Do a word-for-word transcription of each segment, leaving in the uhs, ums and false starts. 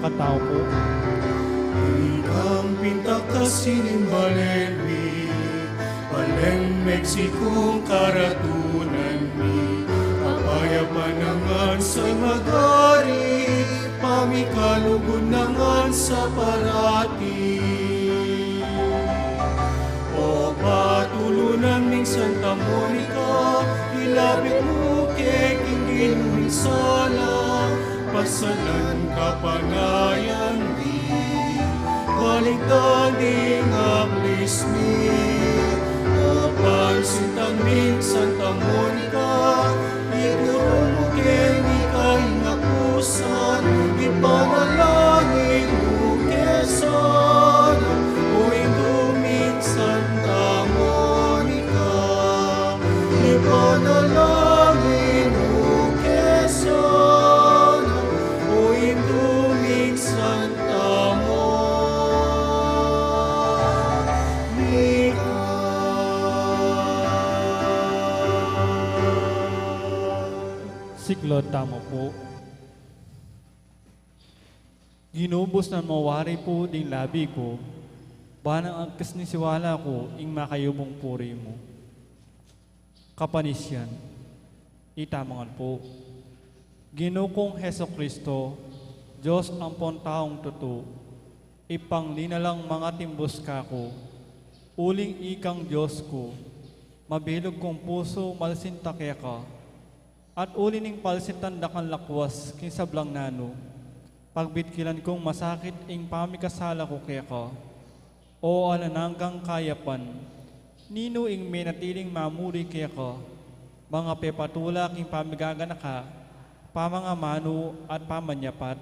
Katau pu. Ikang pinta kasi ning balen mi, balen Mexico ing karatunan mi, kapayapan na ngan sa magari, pamikalugud na ngan sa parati. O patulunan ming Santa Monica, ilapit mu ke king Ginu ing sala, pasalan kapanayan mi, balikdan ding ablis mi. O pansintan ming Santa Monica, ituru mu keng ika ing apusan, ipanalangin mu ke sana. O Indu ming Santa Monica, ipanalangin mu ke sana. O Indu ming Santa Monica. Siklaud tamu pu. Ginu, busnan mu wari pu ding labi ku, ban agkas ning siwala ku ing makayubung puri mu. Kapanisyan. Itamu ngan pu. Ginu kung Jesucristo, Dios ampon taung tutu, Ibpang linalang mangatimbus kaku, uling ikang Dios ku, mabilug kung pusu malsinta keka, at uli ning palsintan dakal lakwas king sablang nanu, pagbitkilan kung masakit ing pamikasala ku keka. O alang anggang kayapan, ninu ing menatiling mamuri keka, mangapepatula king pamigaganaka, pamangamanu at pamanyapat?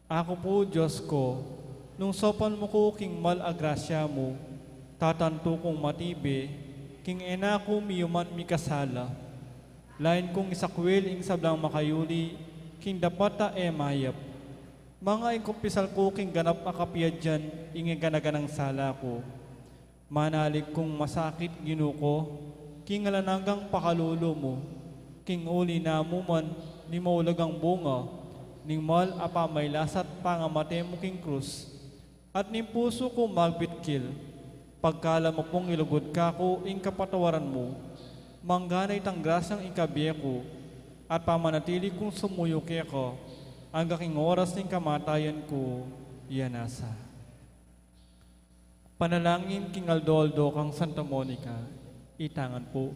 Aku pu, Dios ku, nung saupan mu ku king mal a grasya mu, tatantu kung matibe, king e na ku miyuman mikasala. Lain kung isakwil ing sablang makayuli, king dapat a e mayap. Manga ikumpisal ku king ganap a kapiadyan ing e gana-ganang sala ku. Manalig kung masakit, Ginu ku, king alang anggang pakalulu mu, king uli na mu man ning maulagang bunga ning mal a pamailasa't pangamate mu king krus, at ning pusu ku magbitkil, pagkala mu pung ilugud kaku ing kapatawaran mu, manggana itang grasyang ikabie ku, at pamanatili kung sumuyu keka, angga king oras ning kamatayan ku. Iya nasa. Panalangin king aldo-aldo kang Santa Monica. Ita ngan pu.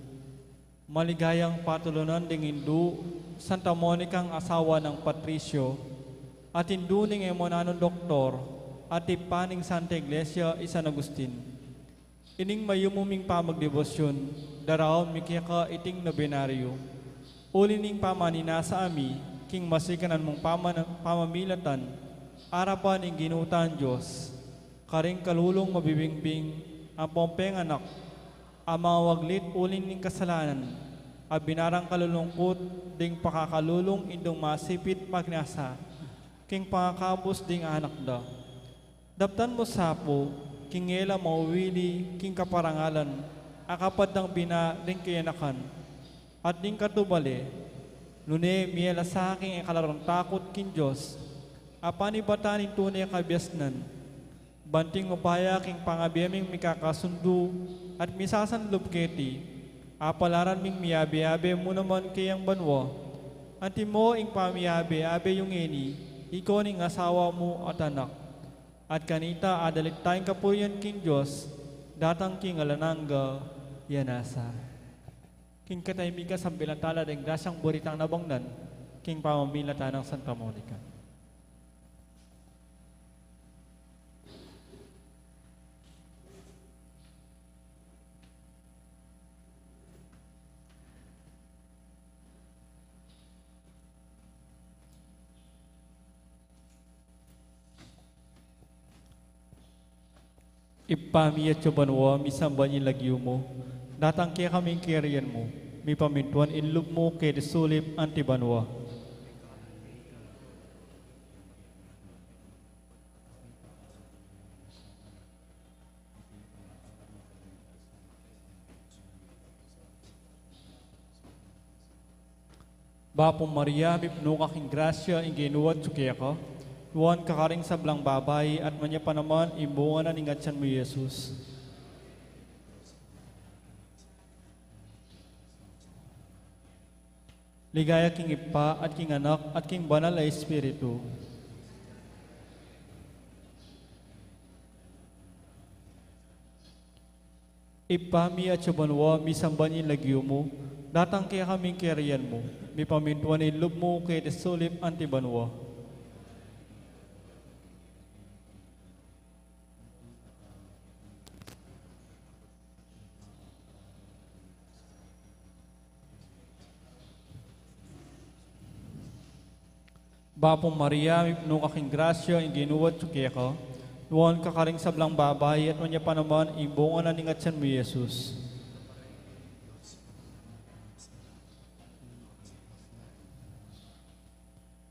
Maligayang patulunan ding Indu, Santa Monicang asawa nang Patricio, at indu ning e mananung doktor, at ibpa ning Santa Iglesia i San Agustin. Ining mayumu ming pamagdebosyun, daraun mi keka iting nobenaryu. Uli ning pamaninasa mi king masikanan mung paman-, pamamilatan, arapan ning Ginu tang Dios, karing kalulung mabibingbing ampong penganak, a mangawaglit uli ning kasalanan, a binarang kalulungkut ding pakakalulung Indung masipit magnasa, king pangakabus ding anak da. Daptan mu sa pu, king e la mauwili king kaparangalan a kapad nang bina ring kayanakan, at ding katubale, nune mie la sa king e kalarung takut king Dios, a panibatan ning tune kabiasnan, banting upaya king pangabie ming mikakasundu at misasanlub keti, apalaran ming miyabe-abe mu naman keyang banua. Antimo ing pamiyabe-abe yu ngeni, iko ning asawa mu at anak. At kanita adalit tang kapurian king Dios, datang king alang angga. Iya nasa. King katahimikan sambilan tala ding grasyang buri tang nabangnan, king pamamilatan nang Santa Monica. Ibpa mi atsu ka banua, misamban ya ing lagyu mu, datang kekami ing kayarian mu, mipamintuan ing lub mu keti sulip anti banua. Bapu Maria, mipnu ka king grasya, ing Ginu atsu keka, Nuan ka karing sablang babai, at nuan ya pa naman ing bunga na ning atian mu, i Jesus. Ligaya king Ibpa, at king Anak, at king Banal a Espiritu. Ibpa mi, atsu ka banua, misamban ya ing lagyu mu, datang kekami ing kayarian mu, mipamintuan ing lub mu keti sulip anti banua. Bapu Maria, mipnu ka king grasya, ing Ginu atyu keka. Nuan ka karing sablang babai, at nuan ya pa naman ing bunga na ning atian mu, i Jesus.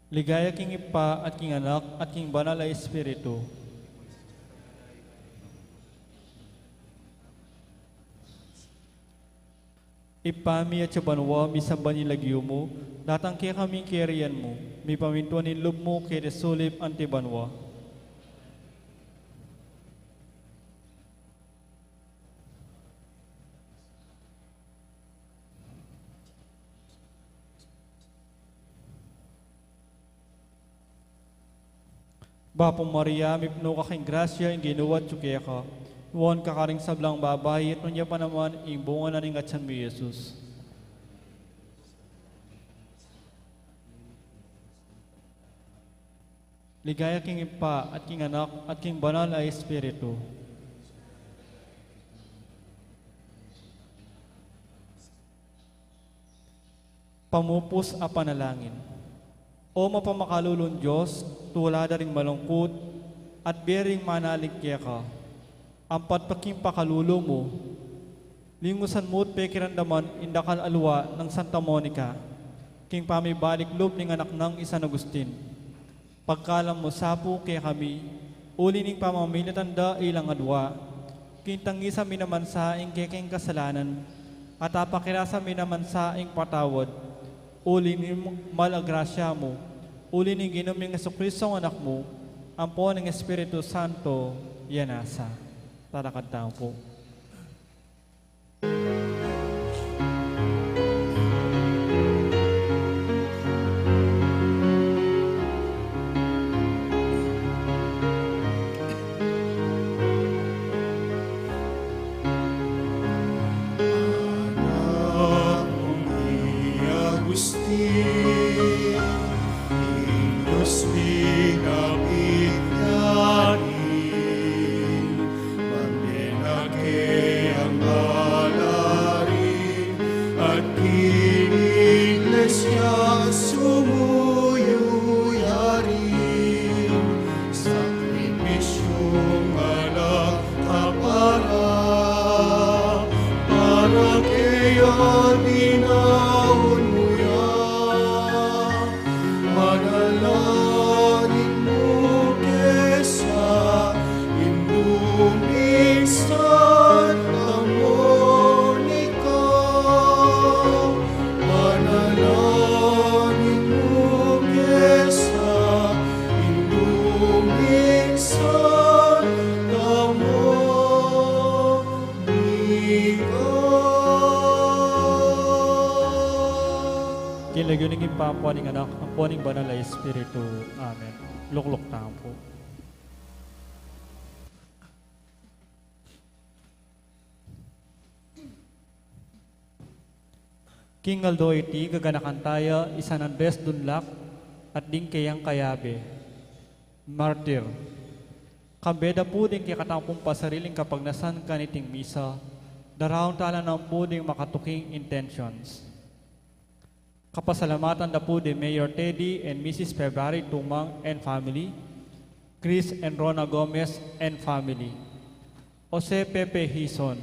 Ligaya king Ibpa, at king Anak, at king Banal a Espiritu. Ibpa mi, atsu ka banua, misamban ya ing lagyu mu, datang kekami ing kayarian mu, mipamintuan ing lub mu keti sulip anti banua. Bapu Maria, mipnu ka king grasya, ing Ginu atyu keka. Nuan ka karing sablang babai, at nuan ya pa naman ing bunga na ning atian mu, i Jesus. Ligaya king Ibpa, at king Anak, at king Banal a Espiritu. Pamupus a panalangin. O mapamakalulung Dios, tula da ring malungkut, at bie ring manalig keka, ampat pa king pakalulu mu, lingusan mu't pekiramdaman ing dakal a lua nang Santa Monica, king pamibalik lub ning anak nang i San Agustin. Pagkalam mu sa pu kekami, uli ning pamamilatan da ilang adua, king tangisan mi naman sa ing kekeng kasalanan, at apakirasa mi naman sa ing patawad, uli ning mal a grasya mu, uli ning Ginu ming Jesucristo a Anak mu, ampo ning Espiritu Santo, ya nasa. Talakad tamu pu. Anak mung i Agustin, ing Dios pinabitan, mande na keng balarin, at king Iglesia sumuyu ya rin, sakripisyung alang kapara, para keya dinaun mu ya. Panalangin mu kesa, Indu ming Santa Monica. Panalangin mu kesa, Indu ming Santa Monica. King lagyu ning Ibpa, ampo ning Anak, ampo ning Banal a Espiritu. Amen. Lukluk tamu pu. King aldo iti, gaganakan taya i San Andres Dunlac at ding keyang kayabe, martir. Kambe da pu ding kekatamung pasariling kapagnasan kaniting misa, daraun tala naman pu ding makatuking intentions. Kapasalamatan da pu di Mayor Teddy and Missus February Tumang and family, Chris and Rona Gomez and family, Jose Pepe Hizon,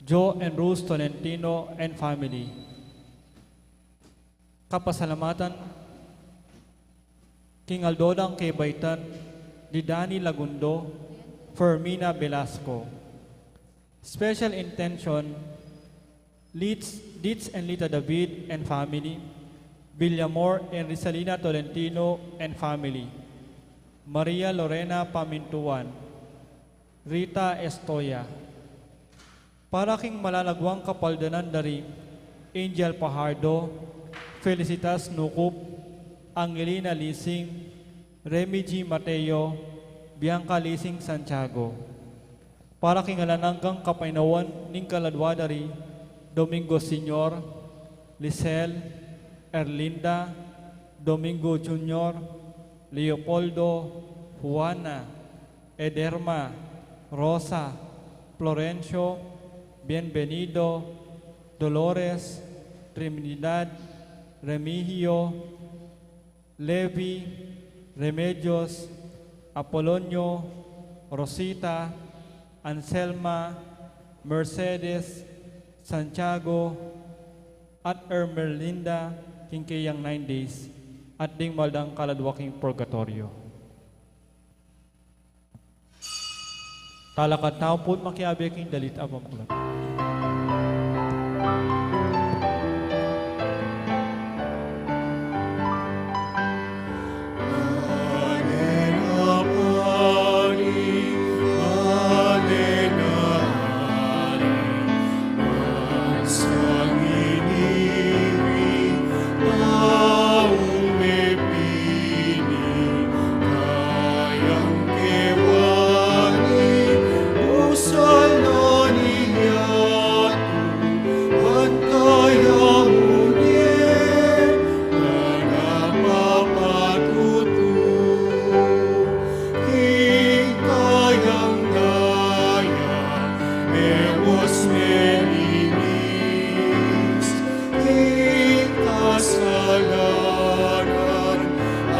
Joe and Rose Tolentino and family. Kapasalamatan king aldo dang kebaitan di Danny Lagundo, Fermina Velasco. Special intention, Litz, Ditz and Lita David and family, Villamor and Rizalina Tolentino and family, Maria Lorena Pamintuan, Rita Estoya. Para king malalaguang kapaldanan da ri Angel Pajardo, Felicitas Nucup, Angelina Lising, Remy G Mateo, Bianca Lising Santiago. Para king alang anggang kapaynawan ning kaladua da ri Domingo Senior, Lisel, Erlinda, Domingo Junior, Leopoldo, Juana, Ederma, Rosa, Florencio, Bienvenido, Dolores, Trinidad, Remigio, Levi, Remedios, Apolonio, Rosita, Anselma, Mercedes, Santiago, at Ermelinda, king keyang nine days, at ding maldang kaladua king purgatoryo. Talakad tamu pu't makiabe king dalit a pamuklat.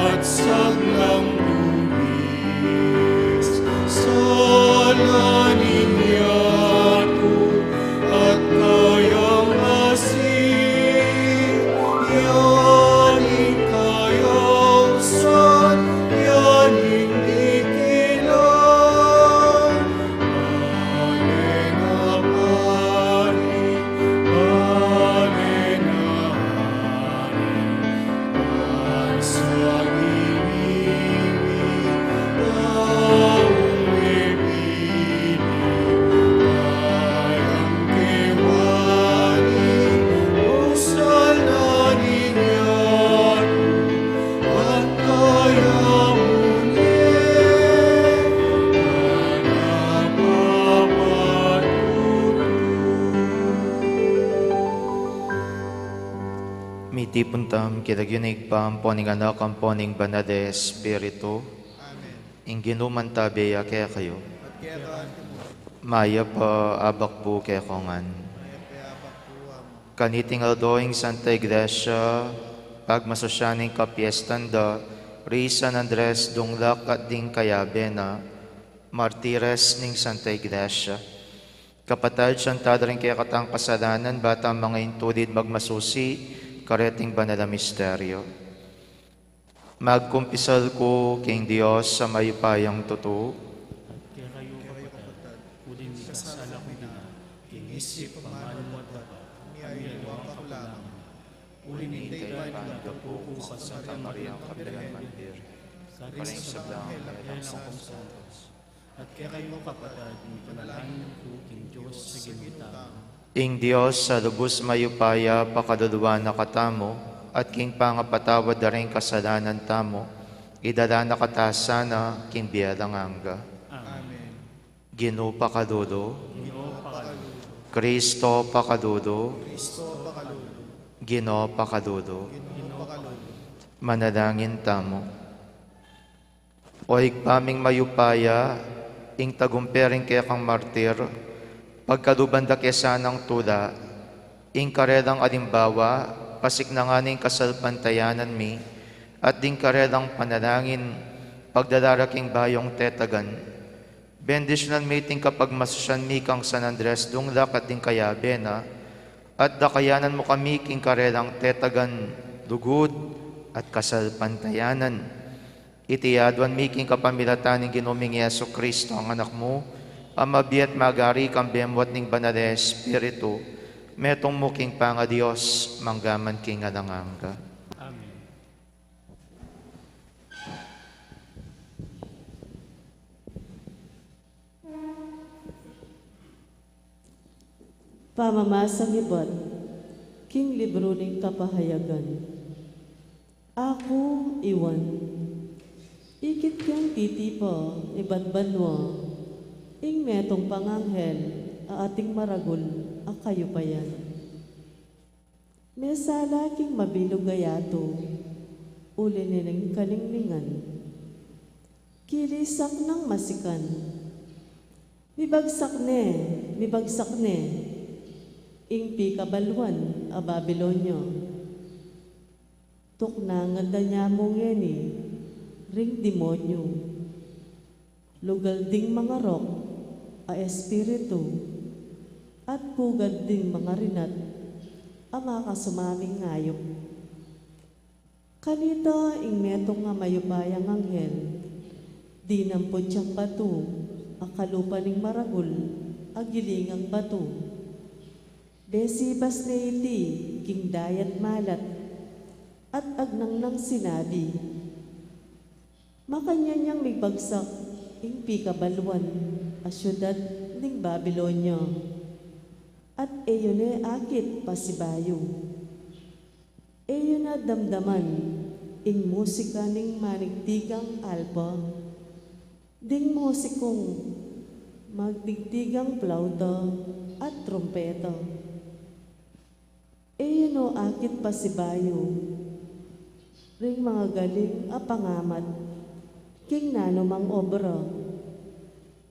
At sablang lumis, sala ning yatu at kayang asin, yan ing kayausan, yan ing dikilan. Mitipun tamu king lagyu ning Ibpa, ampo ning Anak, ampo ning Banal a Espiritu. Amen. Ing Ginu mantabe ya kekayu. At keka mu rin. Mayap a abak pu kekongan. Mayap a abak pu, Among. Kaniting aldo ing Santa Iglesia pagmasusyan ing kapiestan da ri San Andres Dunglac at ding kayabe na, martires ning Santa Iglesia. Kapatad, sisian tala ring kekatang kasalanan, ba tang manga intulid magmasusi kareting banal a misteryo. Magkumpisal ku king Dios a mayupayang tutu. At kekayu, kapatad, uling mikasala ku ina, king isip, pamanu, at dapat, mayaliwa ku la. Uling ing taipan ning gapu ku kang Santa Mariang Kabilangan Birhen, karing sablang anghel at santos, at kekayu, kapatad, mipanalangin ku king Dios a Ginu tamu. Ing Dios a lubus mayupaya pakaluluan na katamu, at king pangapatawad da ring kasalanan tamu, idala na kata sana king bie alang angga. Amen. Ginu pakalulu. Ginu pakalulu. Kristo pakalulu. Kristo pakalulu. Ginu pakalulu. Ginu pakalulu. Manalangin tamu. O Ibpa ming mayupaya, ing tagumpe ring kekang martir, pagkaluban da ke sanang tula, ing karelang alimbawa, pasiknangan ing kasalpantayanan mi, at ding karelang panalangin, pagdala ra king bayung tetagan. Bendisyunan mu iting kapagmasusyan mi kang San Andres Dunglac at ding kayabe na, at dakayanan mu kami king karelang tetagan, lugud, at kasalpantayanan. Iti aduan mi king kapamilatan ning Ginu ming Jesucristo, ing Anak mu, a mabie at magari kambe mu at ning Banal a Espiritu, metung mu king pangaDios, mangga man king alang angga. Amen. Pamamasang ibat king libru ning Kapahayagan. Aku i Juan. Ikit keng titipa ibat banua ing metung pang anghel a ating maragul a kayupayan. Mesala king mabilug a yatu, uli ne ning kaningningan. Kilisak nang masikan. Mibagsak ne, mibagsak ne, ing pikabaluan a Babilonia. Tuknangan da ne mu ngeni ring demonyu. Lugal ding mangarok a espiritu, at pugad ding mangarinat a makasumaming ayup. Kanita ing metung a mayupayang anghel, dinamput yang batu a kalupa ning maragul a gilingang batu. Besibas ne iti king dayat malat, at agnang nang sinabi, Makanyan yang mibagsak ing pikabaluan a siudad ning Babilonia, at e yu ne akit pasibayu. E yu na damdaman ing musika ning manigtigang alpa, ding musikung magtigtigang plauta at trumpeta. E yu no akit pasibayu ring mangagaling a pangamat king nanumang obra,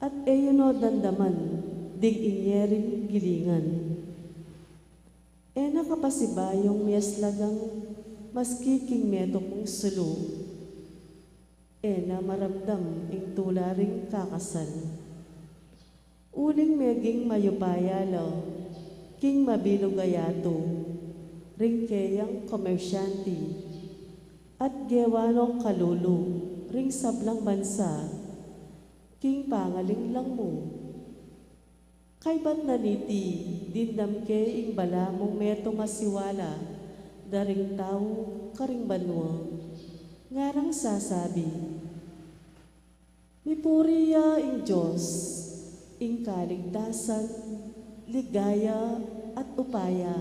at e yu no damdaman ding inye ring gilingan. E na kapasibayung miyaslagang maski king metung sulu. E na maramdam ing tula ring kakasal. Uling meging mayupaya la king mabilug a yatu ring keyang komersyante, at gewa nong kalulu ring sablang bansa king pangalinglang mu. Kaybat na niti, dimdam ke ing balamu metung a siwala da ring tau karing banua, ngarang sasabi, Mipuri ya ing Dios, ing kaligtasan, ligaya, at upaya.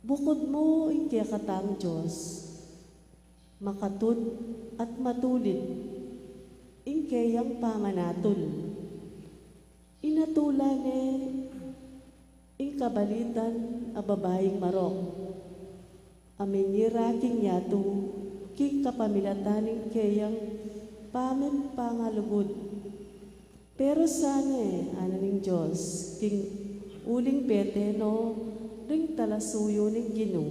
Bukud mu ing kekatang Dios, makatud at matulid ing keyang pamanatul. Inatula ne ing kabalitan a babaing marok a minyira king yatu king kapamilatan ning keyang pamipangalugud. Pero sa ne, ngana ning Dios, king uling pete no ring talasuyu ning Ginu.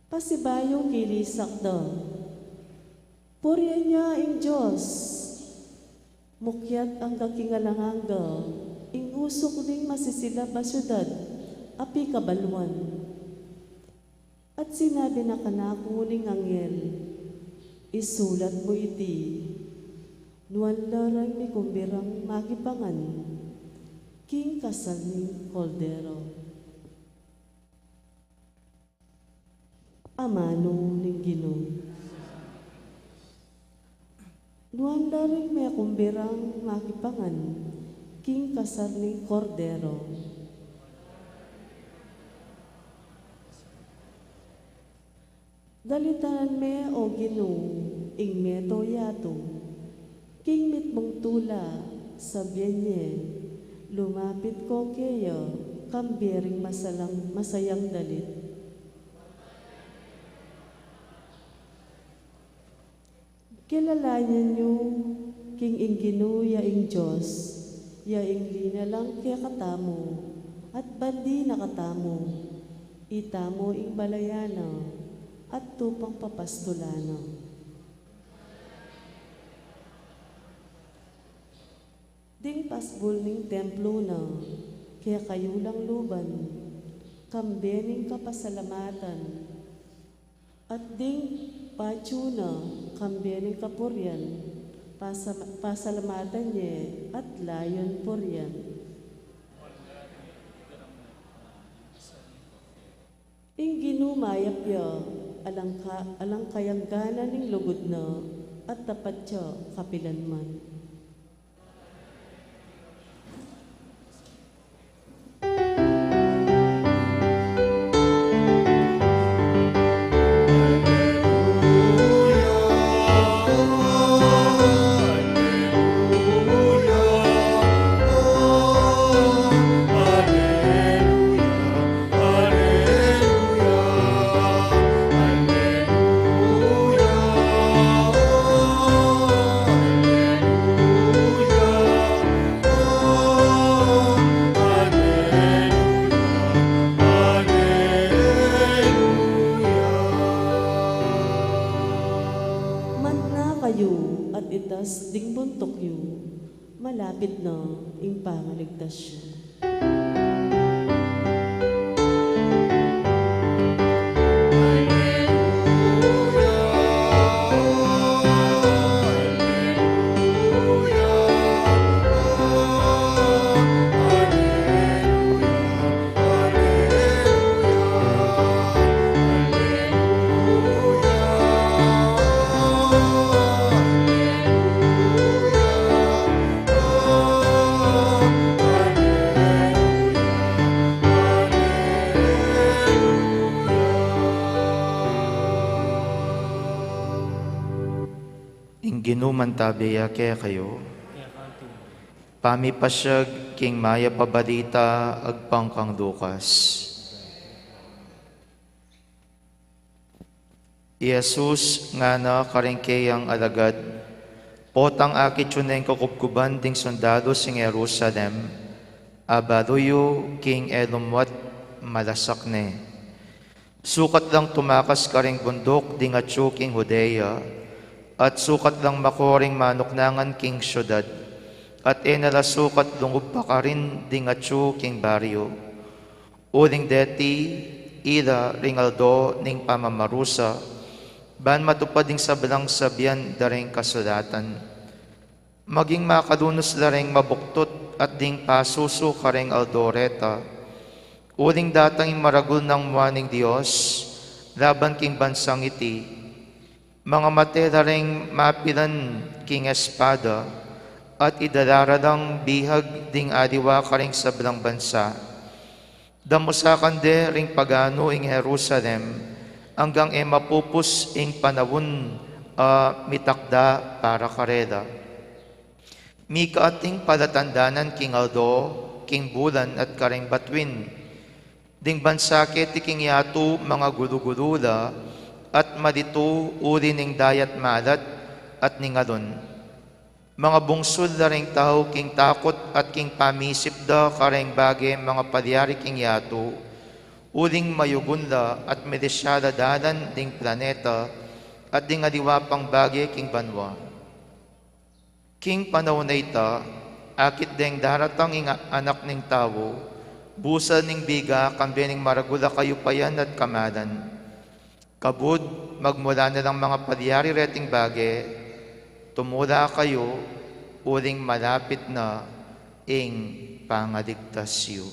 Pasibayung kilisak da, Purian ya ing Dios! Mukyat angga king alang angga ing usuk ning masisilab a siudad a pikabaluan. At sinabi na kanaku ning anghel, Isulat mu iti, nuan la reng mikumbirang makipangan king kasal ning Kordero. Amanu ning Ginu. Nuan la ring mekumbirang makipangan king kasal ning Kordero. Dalitanan me, O Ginu, ing meto yatu king mitmung tula, sabian ye, Lumapit ko keya kambe ring masalang, masayang dalit. Kilalanan yu king ing Ginu ya ing Dios, ya ing linalang kekatamu, at bandi na katamu, itamu ing balayan na, at tupang papastulan na. Ding pasbul ning templo na, kekayu lang luban, kambe ning kapasalamatan, at ding patyu na, kambe ning kapurian, pasama-, pasalamatan ye, at layun purian. Ing Ginu mayap ya, alang ka-, alang kayangganan ning lugud na, at tapat ya kapilanman. yu, malapit na ing pangaligtas yu. Ing Ginu mantabe ya kekayu. Pamipasiag king Mayap a Balita agpang kang Lucas. I Jesus ngana karing keyang alagad, "Potang akit yu neng kukubkuban ding sundalu sing Jerusalem, abalu yu king e lumwat malasak ne. Sukat lang tumakas karing bunduk ding atyu king Judea, at sukat lang mako ring manuknangan king siudad, at e na la sukat lungub pa karin ding atyu king baryu. Uling deti ira ring aldo ning pamamarusa, ban matupad ding sablang sabian da ring kasulatan. Maging makalunus la ring mabuktut at ding pasusu karing aldo reta. Uling datang ing maragul nang mua ning Dios laban king bansang iti. Mangamate la ring mapilan king espada, at idala ra lang bihag ding aliwa karing sablang bansa. Damusakan de ring paganu ing Jerusalem, anggang e mapupus ing panaun a mitakda para karela. Mika ating palatandanan king aldo, king bulan, at karing batuin. Ding bansa keti king yatu mangagulu-gulu la, at malitu uli ning dayat malat at ning alon. Mangabungsud la ring tau king takut at king pamisip da karing bage mangapalyari king yatu, uling mayugun la at milisya la dalan ding planeta at ding aliwa pang bage king banua. King panaun a ita, akit deng daratang ing Anak ning Tau, busal ning biga, kambe ning maragul a kayupayan at kamalan. Kabud, magmula na lang mangapalyari reting bage, tumula kayu, uling malapit na ing pangaligtas yu."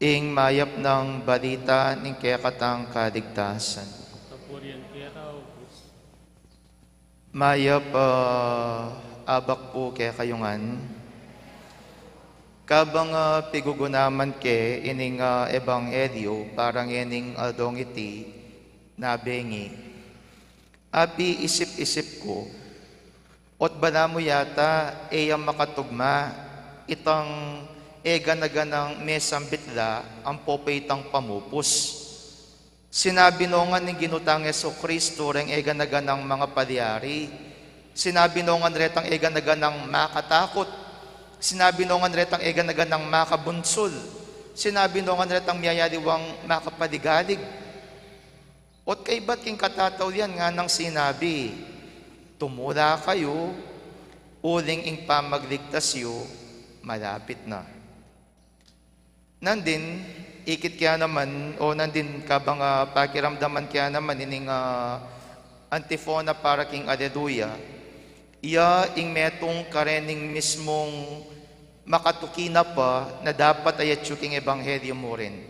Ing mayap nang balita ning kekatang kaligtasan. Kapurian keka, O Kristo. Mayap a abak pu kekayu ngan. Kabang, ah, pigugunaman ke ining, ah, ebanghelyo para ngening aldong iti, nabengi. Api isip-isip ku, ot balamu yata e ya makatugma itang e gana-ganang mesambit la ampo pa itang pamupus. Sinabi no ngan ning Ginu tang Jesucristo reng e gana-ganang mangapalyari. Sinabi no ngan retang e gana-ganang makatakut. Sinabi no ngan retang e gana-ganang makabunsul. Sinabi no ngan retang miyayaliwang makapaligalig. Ot kaibat king katataulian nganang sinabi, "Tumula kayu, uling ing pamagligtas yu malapit na." Nandin, ikit ke naman, o nandin kabang, ah, pakiramdaman ke naman ining, ah, antifona para king Aleluya, iya ing metung karening mismung makatuki na pa na dapat ayatyu king ebanghelyo mu rin.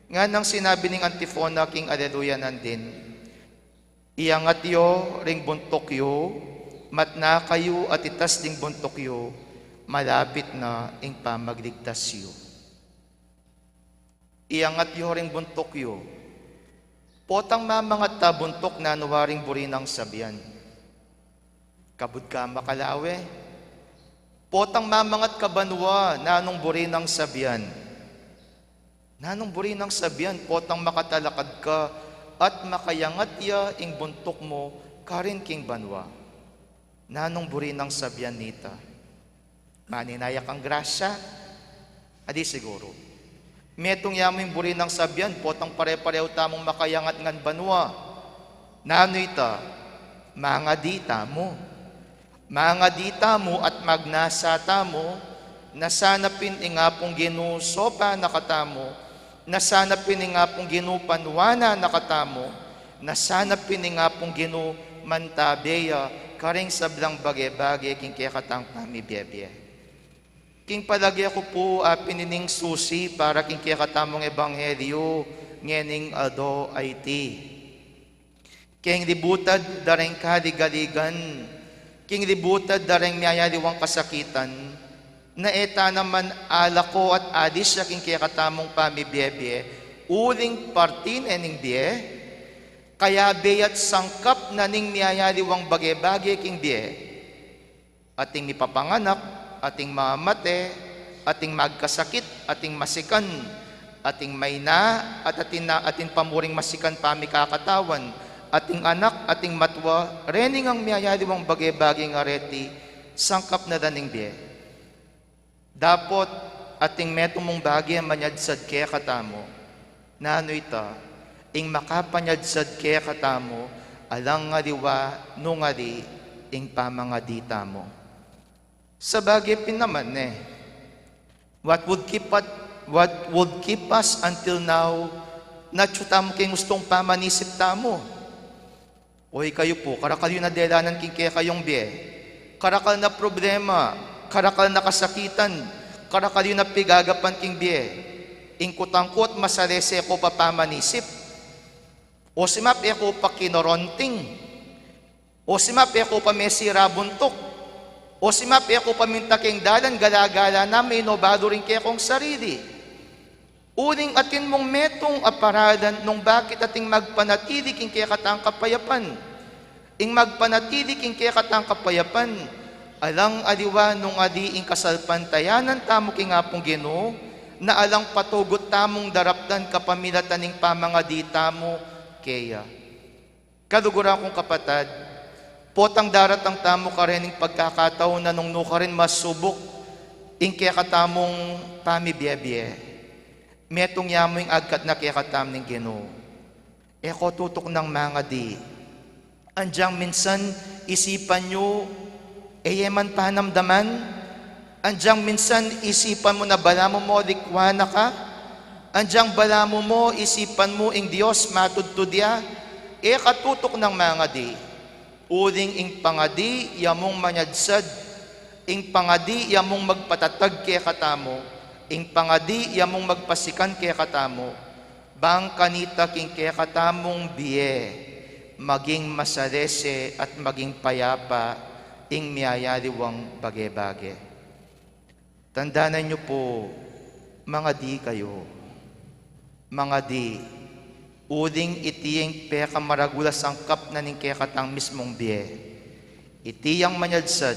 Nganang sinabi ning antifona king Aleluya nandin, "Iangat yu ring buntuk yu, matna kayu at itas ding buntuk yu, malapit na ing pamagligtas yu." Iangat yu ring buntuk yu. Potang mamangat ta buntuk, nanu waring buri nang sabian? Kabud ka makalawe. Potang mamangat ka banua, nanung buri nang sabian? Nanung buri nang sabian, potang makatalakad ka at makayangat ya ing buntuk mu karin king banua? Nanung buri nang sabian nita? Manenaya kang grasya? Adi siguru. Metung ya mu ing buri nang sabian, potang pare-parehu tamung makayangat ngan banua. Nanu ita? Mangadi tamu. Mangadi tamu at magnasa tamu, na sana pin ing Apung Ginu sopa na katamu, na sana pin ing Apung Ginu panuanan na katamu, na sana pin ing Apung Ginu mantabe ya karing sablang bage-bage king kekatang pamibie-bie. King palage ku pu, a pin ining susi para king kekatamung ebanghelyo ngening aldo a iti. King libutad da ring kaligaligan, king libutad da ring miyayaliwang kasakitan, na e ta naman alako at alis ya king kekatamung pamibie-bie, uling parti ne ning bie, kayabe ya't sangkap na ning miyayaliwang bage-bage king bie. Ating mipapanganak, ating mamate, ating magkasakit, ating masikan, ating maina, at atin na, atin pamuring masikan pamikakatawan, ating anak, ating matua, reni ngang miyayaliwang bage-bage ngareti, sangkap na da ning bie. Dapot ating metung mung bage manyadsad kekatamu. Nanu ita, ing makapanyadsad kekatamu, alang aliwa nung ali ing pamangadi tamu. Sabage pin naman ne, what would keep at, what would keep us until now, na atyu tamu king ustung pamanisip tamu? O ikayu pu, karakal yu na delanan king kekayung bie, karakal na problema, karakal na kasakitan, karakal yu na pigagapan king bie. Ing kutang ku at masalese ku pa pamanisip. O simap e ku pa kinoronting. O simap e ku pa mesira buntuk. O simap e ku pa minta king dalan gala-gala na, minobalu ring kekong sarili. Uling atin mung metung a paralan nung bakit ating magpanatili king kekatang kapayapan. Ing magpanatili king kekatang kapayapan, alang aliwa nung ali ing kasalpantayanan tamu king Apung Ginu, na alang patugut tamung daraptan kapamilatan ning pamangadi tamu keya. Kaluguran kung kapatad, potang daratang tamu karening pagkakataunan nung nukarin masubuk ing kekatamung pamibie-bie. Metung ya mu ing agkat na kekatamu ning Ginu. E ko tutuknang mangadi. Anyang minsan isipan yu, e ye man panamdaman. Anyang minsan isipan mu na balamu mo likwan na ka. Anyang balamu mo isipan mu ing Dios matudtud ya. E ka tutuknang mangadi. Uling ing pangadi ya mung manyadsad, ing pangadi ya mung magpatatag kekatamu, ing pangadi ya mung magpasikan kekatamu, bang kanita king kekatamung bie maging masalese at maging payapa ing miyayaliwang bage-bage. Tandanan yu pu, mangadi kayu. Mangadi, uling iti ing pekamaragul a sangkap na ning kekatang mismung bie. Iti yang manyadsad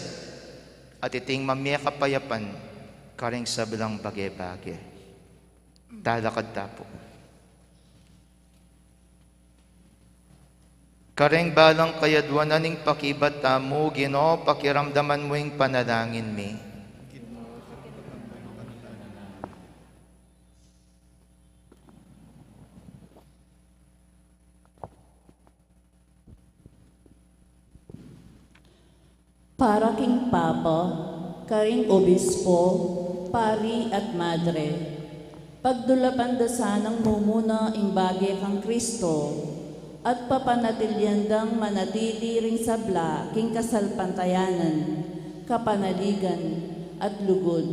at iti ing mamie kapayapan karing sablang bage-bage. Talakad ta pu. Karing balang kayadwanan ning pakibat tamu, Ginu, pakiramdaman mu ing panalangin mi. Para king Papa, karing obispo, pari at madre, pagdulapan da sanang mumuna ing bage kang Kristo, at papanatilian dang manatili ring sabla king kasalpantayanan, kapanaligan, at lugud.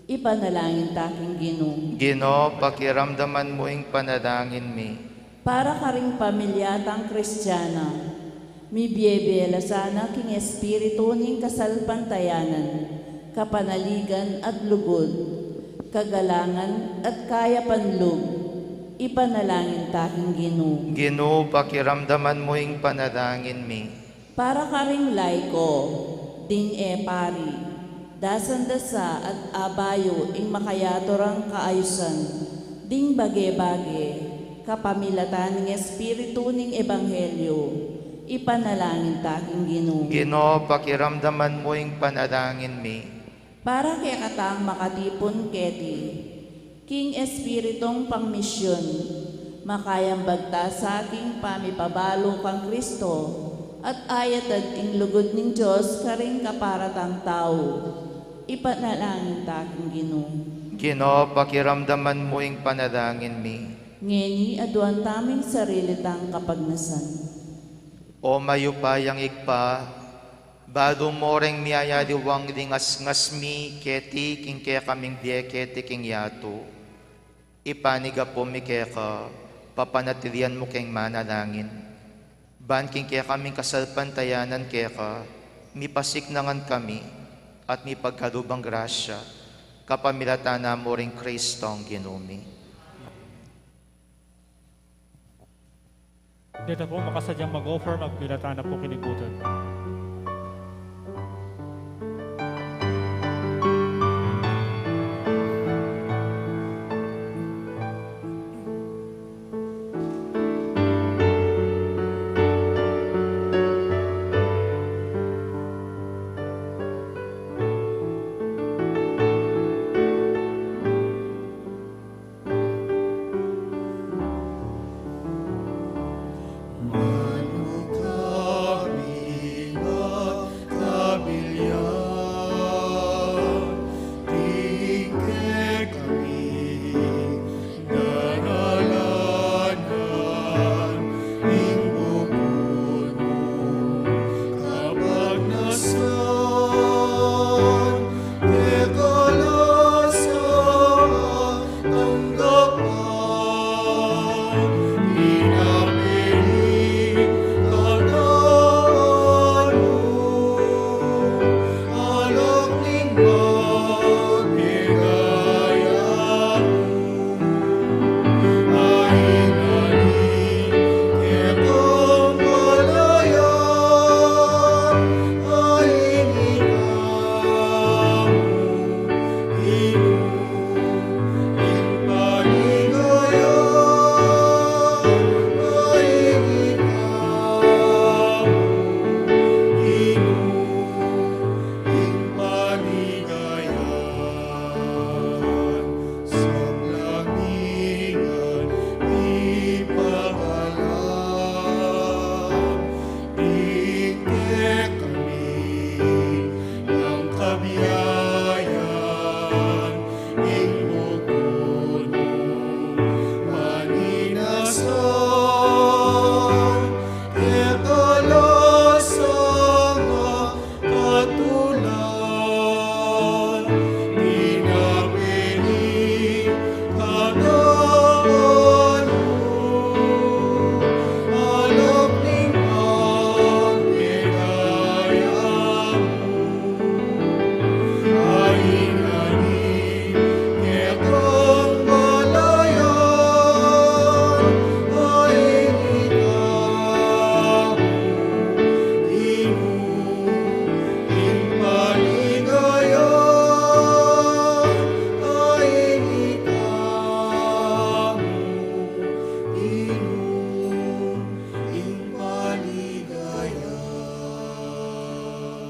Ipanalangin ta king Ginu. Ginu, pakiramdaman mu ing panalangin mi. Para karing pamilya tang Kristiana, mibie-bie la sana king espiritu ning kasalpantayanan, kapanaligan at lugud, kagalangan at kayapan lub. Ipanalangin ta king Ginu. Ginu, pakiramdaman mu ing panalangin mi. Para karing laiko, ding e pari, dasan da sa at abayu ing makayaturang kaayusan, ding bage-bage, kapamilatan ning espiritu ning ebanghelyo, ipanalangin ta king Ginu. Ginu, pakiramdaman mu ing panalangin mi. Para kekatang makatipun keti, king espiritung pangmisyun, makayambag ta sa king pamipabalu kang Kristo, At ayatad ing lugud ning Dios karing kapara tang tau. Ipanalangin ta king Ginu. Ginu, pakiramdaman mu ing panalangin mi. Ngeni aduan taming sarili tang kapagnasan. O mayupayang Ibpa, balu mu reng miyayaliwang lingasngas mi keti king kekaming bie keti king yatu. Ipanyawad mi keka, papanatilian mu keng manalangin. Ban king kekaming kasalpantayanan keka, mipasiknangan kami, at mipagkalubang grasya, kapamilatan na mu ring Kristong Ginu mi. Deta pu, makasadyang mag-offer, magmilatan na pu kilibutan.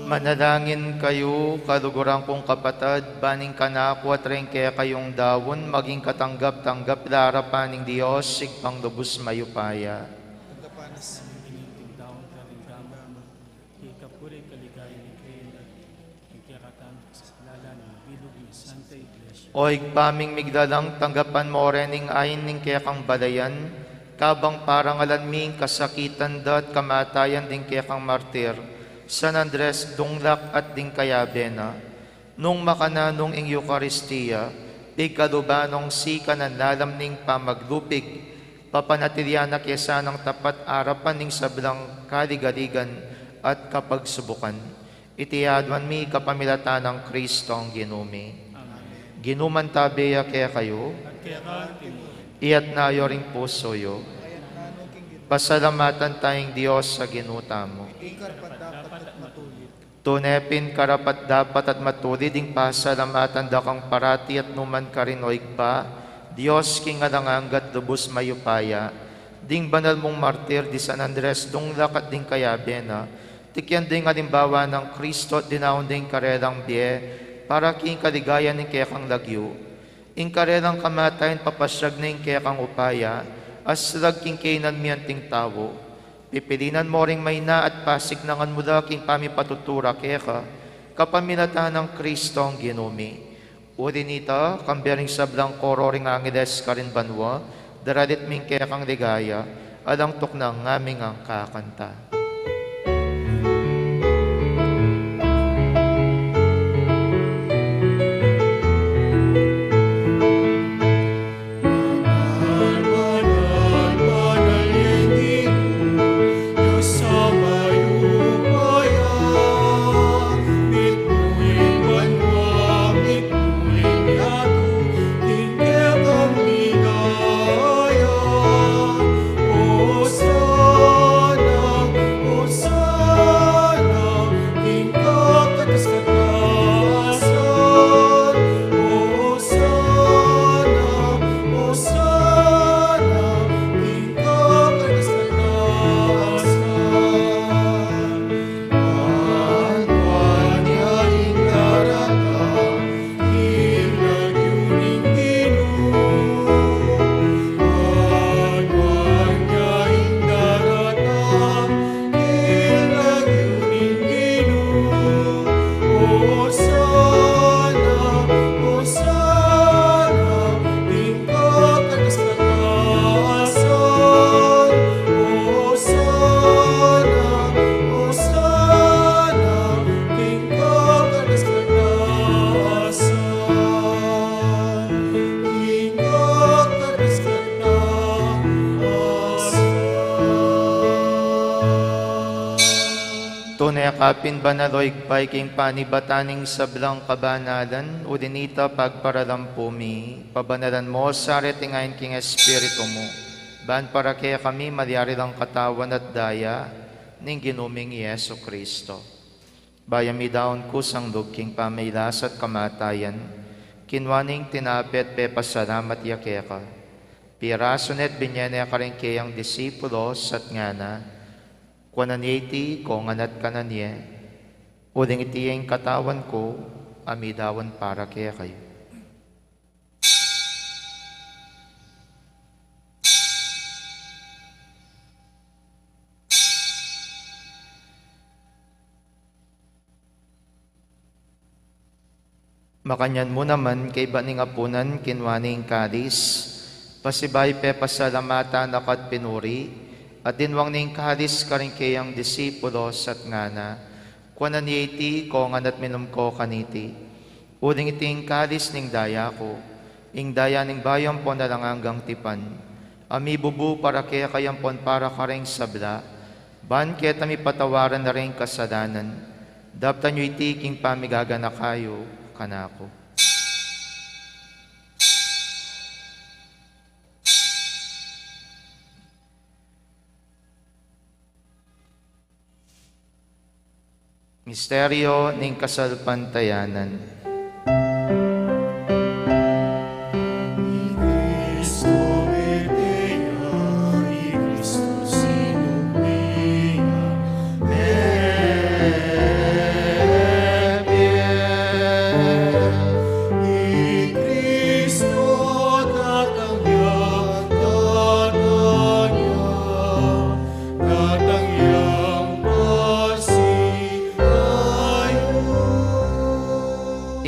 Manalangin kayu, kaluguran kung kapatad, ban ing kanaku at ring kekayung daun maging katanggap-tanggap la king arapan ning Dios, Ibpang lubus mayupaya. Tanggapan na sa ing daun karing daun, king kapuri kaligayan ning Kristo, king kekatang kasaplalan ning mabilug ning Santa Iglesia. O Ibpa ming miglalang, tanggapan mu rin ing ain ning kekang balayan, kabang parangalan mi ing kasakitan da at kamatayan ding kekang martir, San Andres Dunglac at ding kayabe na. Nung makananu ing Eukaristia, pigkaluban nong sikanan lalam ning pamaglupig, papanatilian na ke sanang tapat arapan ning sablang kaligaligan at kapagsubukan. Iti aduan mi kapamilatan nang Kristong Ginu mi. Amen. Ing Ginu mantabe ya kekayu. At keka mu rin. Itas yu ring pusu yu. Pasalamatan taya ing Dios a Ginu tamu. Iti karapat-dapat at matulid. Tune pin karapat-dapat at matulid ing pasalamatan da kang parati at nu man karin, O Ibpa, Dios king alang angga at lubus mayupaya, ding banal mung martir di San Andres Dunglac at ding kayabe na, tikyan da ing alimbawa nang Kristo at dinaun da ing karelang bie para king kaligayan ning kekang lagyu. Ing karelang kamatayan papasiag na ing kekang upaya, a salag king kainan mi anting tau. Pipilinan mo ring maina at pasignangan mu la king pamipatutura keka, kapamilatan nang Kristong Ginu mi. Uli nita, kambe ring sablang koro ring angeles karin banua, daralit mi ing kekang ligaya, alang tuknang ngaming angkakanta. Tune ka pin banal, o Ibpa, king panibatan ning sablang kabanalan, uli nita pagparalampu mi, pabanalan mo sa reting ain king Espiritu mu, ban para kekami malyari lang katawan at daya ning Ginu ming Jesu Kristo. Bayu mi daun kusang lub king pamailas at kamatayan, kinua ne ing tinape at pepasalamat ya keka. Pirasu ne at binye ne karing keyang disipulos at ngana, kuanan ye iti, kongan at kanan ye. Uling iti ing katawan ku, a midaun para kekayu. Makanyan mu naman, kaybat ning apunan, kinua ne ing kalis, pasibayu pepasalamatan na ka at pinuri, at dinwang ne ing kalis karing keyang disipulos at ngana, kuanan ye iti, kongan at minum ko kaniti. Uling iti ing kalis ning daya ku, ing daya ning bayu ampon alang anggang tipan, a mibubu para kekayu ampon para karing sabla, ban keta mipatawaran na ring kasalanan. Daptan yu iti king pamigaganaka yu kanaku. Misteryo ning kasalpantayanan.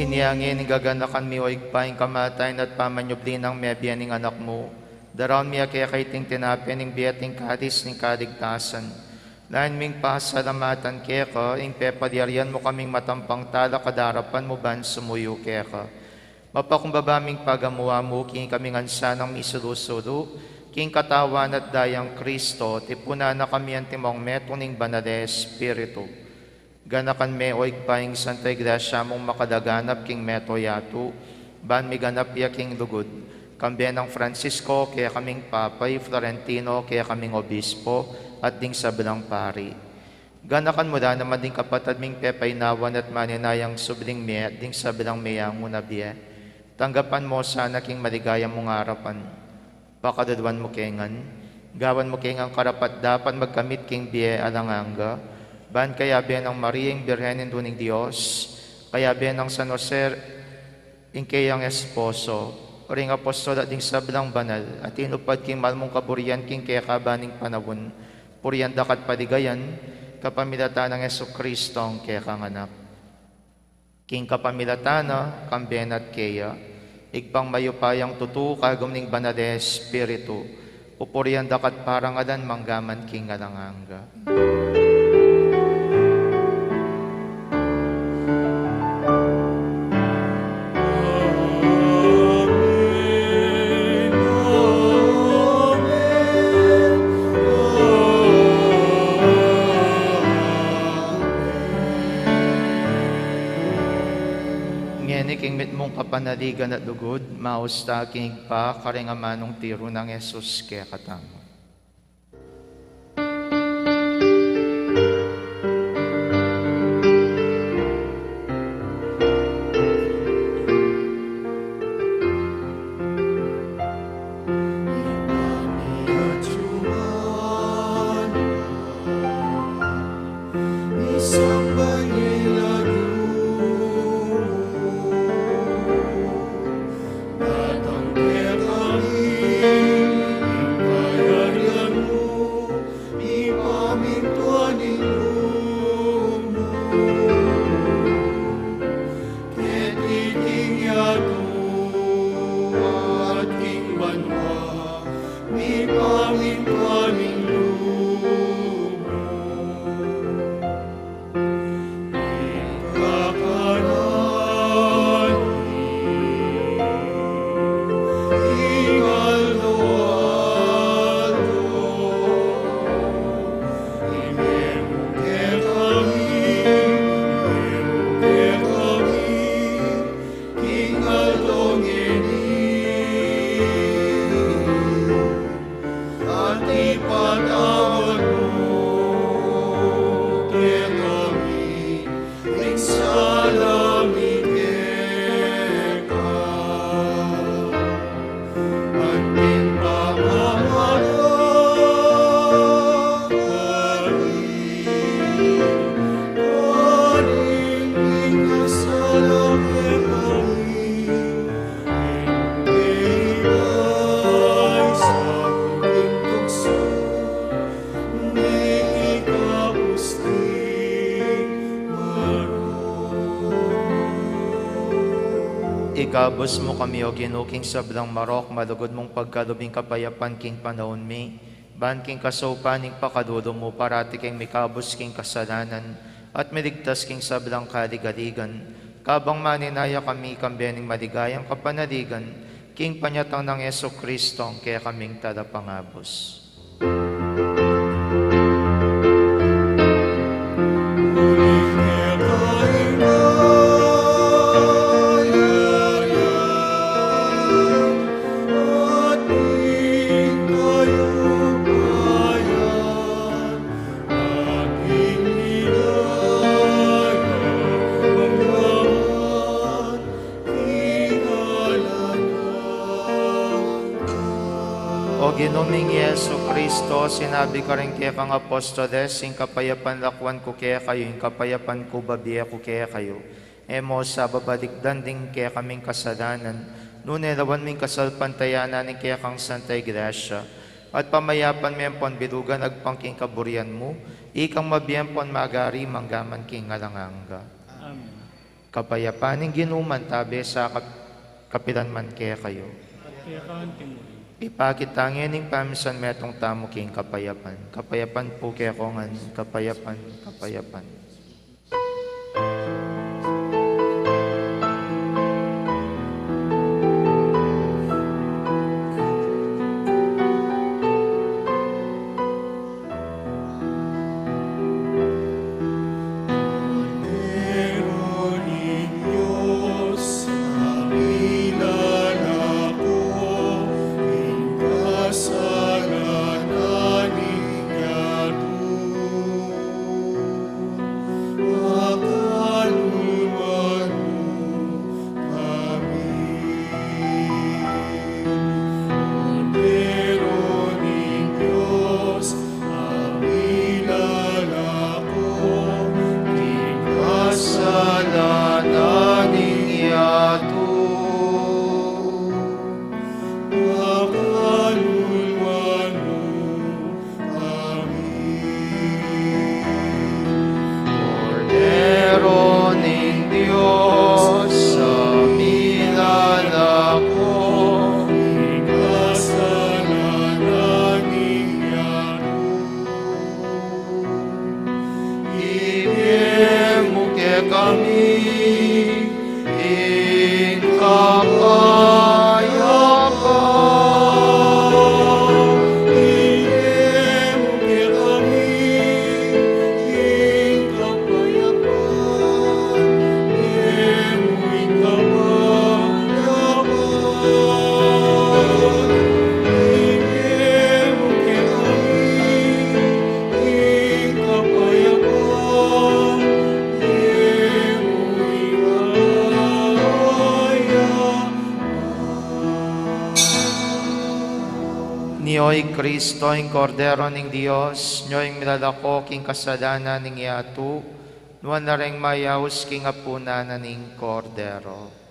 Inya ngeni gaganakan mi, o Ibpa, ing kamatayan at pamanyubli nang mebie ning Anak mu. Daraun mi keka iting tinape ning bie at ing kalis ning kaligtasan. Lain ming pasalamatan keka ing pepalyarian mu kaming matampang talakad king arapan mu ban sumuyu keka. Mapakumbaba ming pagamu-amu king ikaming ansanang misulu-sulu king katawan at dayang Kristo, tipunan na kami antimong metung ning Banal a Espiritu. Ganakan me, o Ibpa, ing Santa Iglesia mung makalaganap king mabilug a yatu, ban miganap ya king lugud, kambe nang Francisco, kekaming Papa, i Florentino, kekaming Obispo, at ding sablang pari. Ganakan mu la naman ding kapatad ming pepainawan at maninayang subling mie at ding sablang meyangu na bie. Tanggapan mu la sana king maligaya mung arapan. Pakaluluan mu kami ngan, gawan mu kami ngan karapat-dapat magkamit king bie alang angga, ban kayabe nang Maria ing Birhen Indu ning Dios, kayabe nang San Jose ing keyang esposo, ring apostol at ding sablang banal a tinupad king mal mung kaburian king kekaban ning panaun, Purian da ka at paligayan, kapamilatan nang Jesucristo, a kekang Anak. King kapamilatan na, kambe na at keya, Ibpang mayupayang tutu, kagum ning Banal a Espiritu, pupurian da ka at parangalan mangga man king alang angga. Ngeni king mitmung kapanaligan at lugud, maus ta king Ibpa karing amanung tiru nang Jesus kekatamu. Datang kekami ing kayarian mu, mipamintuan ing lub mu, keti king yatu at king banua, mipamintuan ing lub mu. At ipatawad mu kekami ing sala mi keka, anting pamamatawad mi karing mikasala kekami. Ikabus mu kami, O Ginu, king sablang marok, malugud mung pagkalub ing kapayapan king panaun mi, ban king kasaupan ning pakalulu mu, parati kaming mikabus king kasalanan, at miligtas king sablang kaligaligan, kabang maninaya kami kambe ning maligayang kapanaligan, king panyatang nang Jesucristo, a kekaming Talapangabus. O Ginu ming Jesucristo, sinabi karing kekang apostoles, ing kapayapan lakwan ku kekayu, ing kapayapan ku babie ku kekayu. E mu sa babalikdan ding kekaming kasalanan, nune lawan mu ing kasalpantayanan ning kekang Santa Iglesia, at pamayapan me ampon bilugan agpang king kaburian mu, ikang mabie ampon magari mangga man king alang angga. Amen. Kapayapan ning Ginu mantabe sa kap-, kapilan man kekayu. At keka mu rin. Ipakit ta ngeni ing pamisanmetung tamu king kapayapan. Kapayapan pu kekongan, kapayapan, kapayapan. Ing Kristo, ing Kordero ning Dios, nyo ing milalako king kasalanan ning yatu, nuan la reng mayaus king apunan na ning Kordero.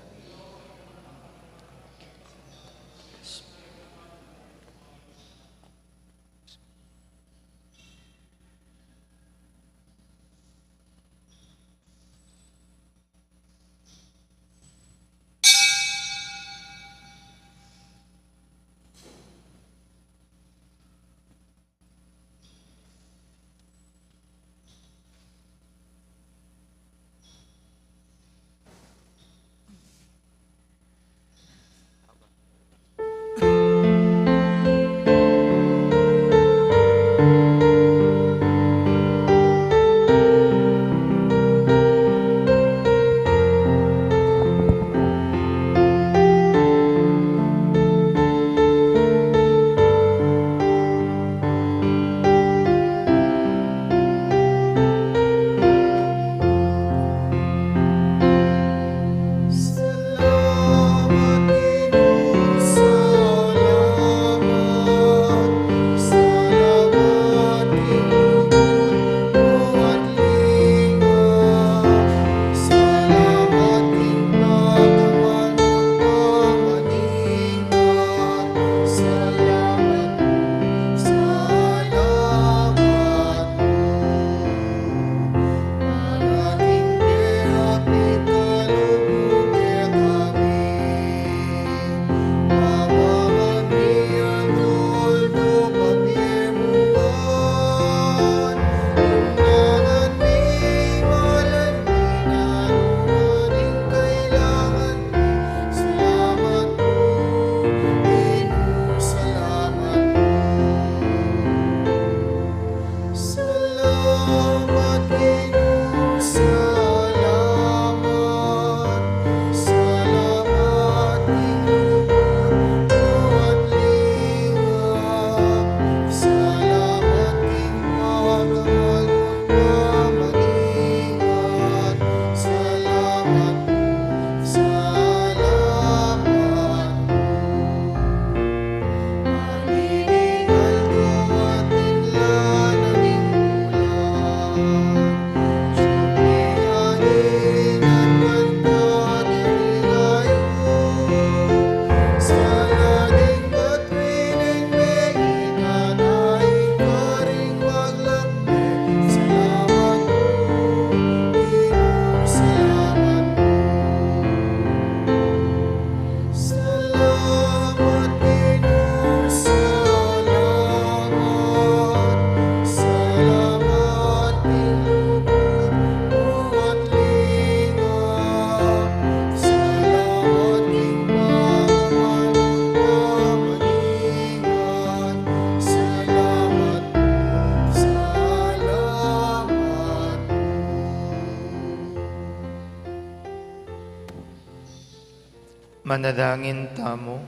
Manalangin tamu.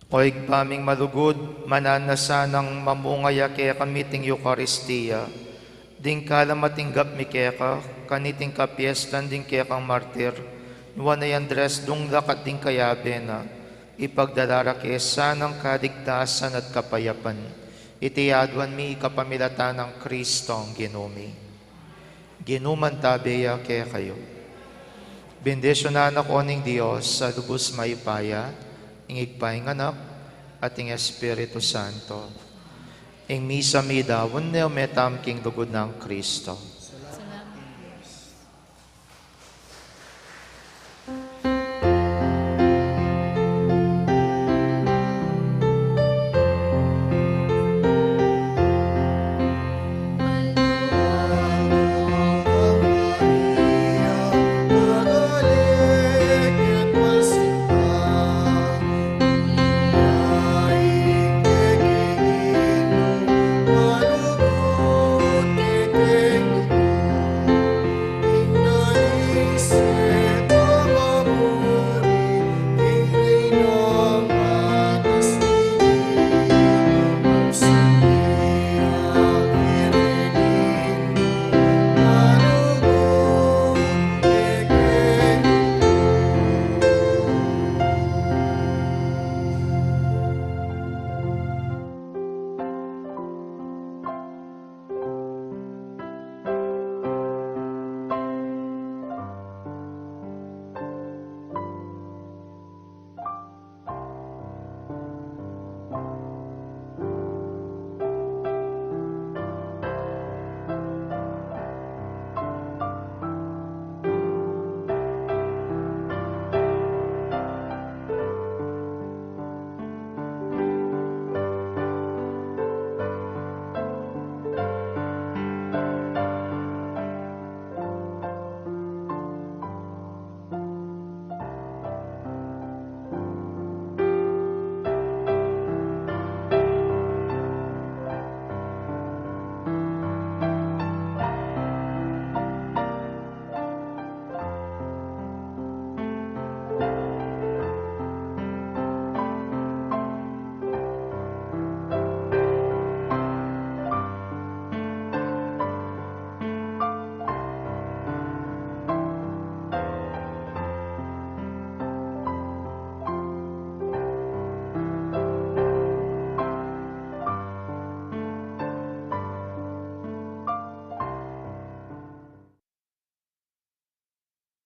O Ibpa ming malugud, mananu na sanang mamunga ya kekami iting Eukaristia, ding kalam a tinggap mi keka, kaniting kapiestan ding kekang martir, nuan a i Andres Dunglac at ding kayabe na, ipagdala ra ke sanang kaligtasan at kapayapan. Iti aduan mi kapamilatan nang Kristong Ginu mi. Ginu mantabe ya kekayu. Bendisyunan na ko ning Dios a lubus mayupaya, ing Ibpa, ing Anak, at ing Espiritu Santo. Ing misa mi daun ne, ume tamu king lugud nang Kristo.